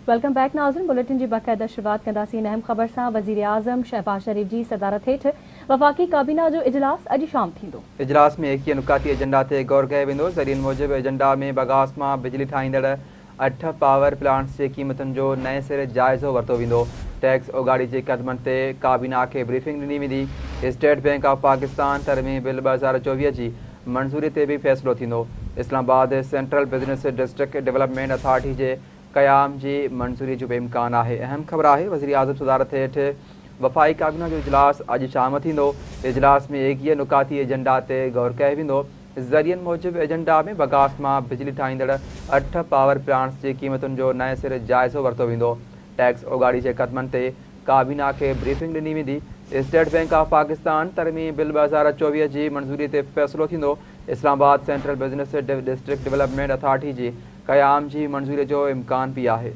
Welcome back ناظرين، bulletin جي باقاعده شروعات ڪنداسين اهم خبر سان. وزيراعظم شهباز شريف جي صدارت هيٺ وفاقي ڪابينا جو اجلاس اڄ شام ٿيندو. اجلاس ۾ 21 نڪاتي ايجنڊا تي غور ڪيو ويندو. ذريعن موجب ايجنڊا ۾ بگاس مان بجلي ٺاهيندڙ 8 پاور پلانٽس جي قيمتن جو نئين سر جائزو ورتو ويندو. ٽيڪس اوڳاڙي جي قدمن تي ڪابينا کي بريفنگ ڏني ويندي. اسٽيٽ بينڪ آف پاڪستان ترميم بل 2024 جي منظوري تي به فيصلو ٿيندو. Islamabad central business district development authority جي قيام جي منظوري جو به امڪان آهي. اهم خبر آهي وزيراعظم صدارت هيٺ وفاقي ڪابينا جو اجلاس اڄ شام ٿيندو. اجلاس ۾ 21 نڪاتي ايجنڊا تي غور ڪيو ويندو. ذريعن موجب ايجنڊا ۾ بگاس مان بجلي ٺاهيندڙ 8 پاور پلانٽس جي قيمتن جو نئين سر جائزو ورتو ويندو. ٽيڪس اوڳاڙي جي قدمن تي ڪابينا کي بريفنگ ڏني ويندي. اسٽيٽ بينڪ آف پاڪستان ترميم بل 2024 جي منظوري تي فيصلو ٿيندو. Islamabad central business district development authority جي قيام جي منظوري جو امڪان به آهي.